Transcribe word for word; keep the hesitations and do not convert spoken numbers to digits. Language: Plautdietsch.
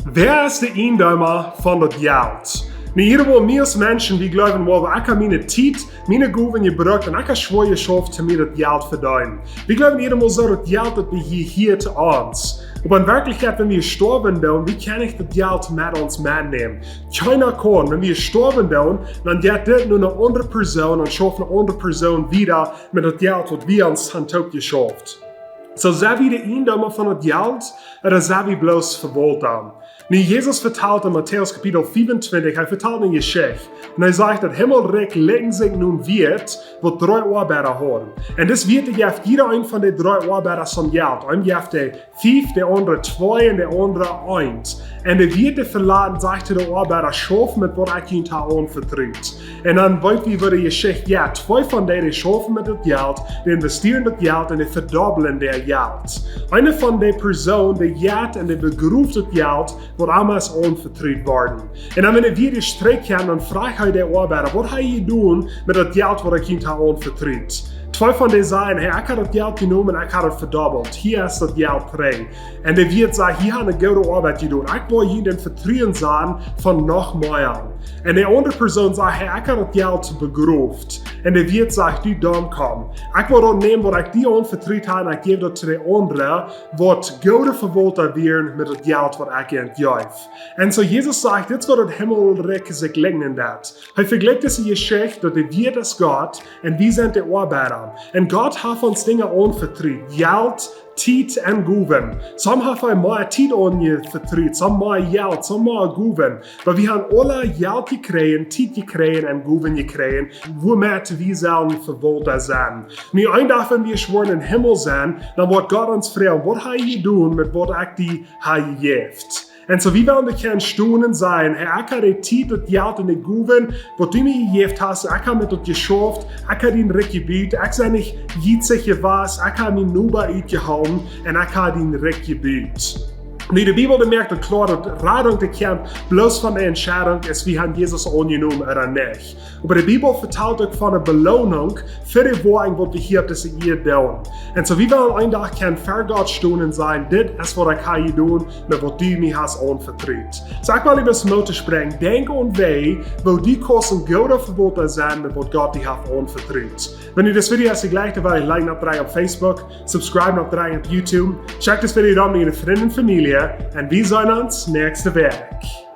Wäa es de Iejendeema von daut Jelt? Nu, jie weeten, wie aus Menschen, wie jleewen, well, ekj hab miene Tiet, miene Gowen jebrukt un ekj hab schwoa jeschauft, om mie daut Jelt to vedeenen. Wie jleewen, jie weeten, daut Jelt, daut jehieet ons. Oba en Werkjlichkjeit, wan wie stoawen doonen, wie kjenn wie daut Jelt met ons metnämen? Kjeena kaun. Wan wie stoawen doonen, dan jeit dit no eene aundre Persoon un schauft eene aundre Persoon wieda met daut Jelt, waut wie ons han toopjeschauft. Soo, sent wie de Iejendeema von daut Jelt, ooda sent wie bloos Vewaulta? Nu, Jesus vetalt en Matäus Kapitel vea un twintich, hee vetalt eene Jeschicht. Un hee sajcht, daut Himmelrikj likjt sikj no een Wieet, waut dree Oabeida haud. Un dis Wieet, dee jeft jieda een von de dree Oabeida soon Jelt. Een jeft dee fief, de aundre twee un de aundre eent. Un de Wieet, dee veleet, sajcht de Oabeida, schauft met waut ekj junt hab aunvetrut. Un dan weet wie, woo de Jeschicht jeit. Twee von dee, dee schaufen met daut Jelt, dee investieren daut Jelt un dee vedobblen daut Jelt. Eene von dee Persoon, dee jeit un dee begroft daut Jelt, waut am es aunvetrut worden. Un dan, wan hee wada trigj kjemt, dan froagt hee de Oabeida, waut hab jie jedonen met daut Jelt, waut ekj junt hab aunvetrut? Twee von dee sajen, hey, ekj hab daut Jelt jenomen un ekj hab daut vedobbelt. Hia es daut Jelt trigj. Un de Wieet sajcht, jie haben eene goode Oabeit jedonen. Ekj well junt een Vetruen sajen von noch mea. Un de aundre Persoon sajcht, hey, ekj hab daut Jelt begroft. Un de Wieet sajcht, du Domkopp, ekj well daut nämen, waut ekj die aunvetrut hab, un ekj jäw daut to de aundre, waut goode Vewaulta wieren met daut Jelt, waut ekj an jeef. Un soo Jesus sajcht, dit es waut daut Himmelrikj sikj likjnen deit. Hee vejlikjt dise Jeschicht, daut de Wieet es Gott un wie sent de Oabeida. Un Gott haft ons Dinja aunvetrut, Jelt, Tiet un Gowen. Sommje haft hee mea Tiet aunvetrut, sommje mea Jelt, sommje mea Gowen. Oba wie haben aule Jelt jekjräajen, Tiet jekjräajen un Gowen jekjräajen, wuamet wie sellen Vewaulta sennen. Nu, een Dach, wan wie woaren em Himmel sennen, dan woat Gott ons froagen, waut hab jie jedonen met waut ekj die hab jejäft? Un soo, wie wellen doa kjennen stonen un sajen, hey, ekj hab de Tiet, daut Jelt un de Gowen, waut du mie jejäft hast, ekj hab met daut jeschauft, ekj hab dien Rikj jebut, ekj sie nich jietsich jewast, ekj hab mienen Noba utjehoolen un ekj hab dien Rikj jebut. Nu, de Bibel, dee moakt daut kloa, daut Radunk, dee kjemt bloos von de Entscheidunk, aus wie haben Jesus aunjenomen ooda nich. Oba de Bibel vetalt uk von eene Beloonunk fa de Woakjen, waut wie hia opp dise Ieed doonen. Un soo, wie wellen een Dach kjennen ver Gott stonen un sajen, dit es waut ekj hab jedonen met waut du mie hast aunvetrut. Soo, ekj well die bloos Moot toospräakjen, denkj aun wäaj, woo du kaust een gooda Vewaulta sennen met waut Gott die haft aunvetrut. Wan die dit Video jlikjst, dan well ekj like oppdrekjen opp Facebook, subscribe oppdrekjen opp YouTube. Check dit Video dan met diene Frind un Famielje un wie seenen ons näakjste Wäakj.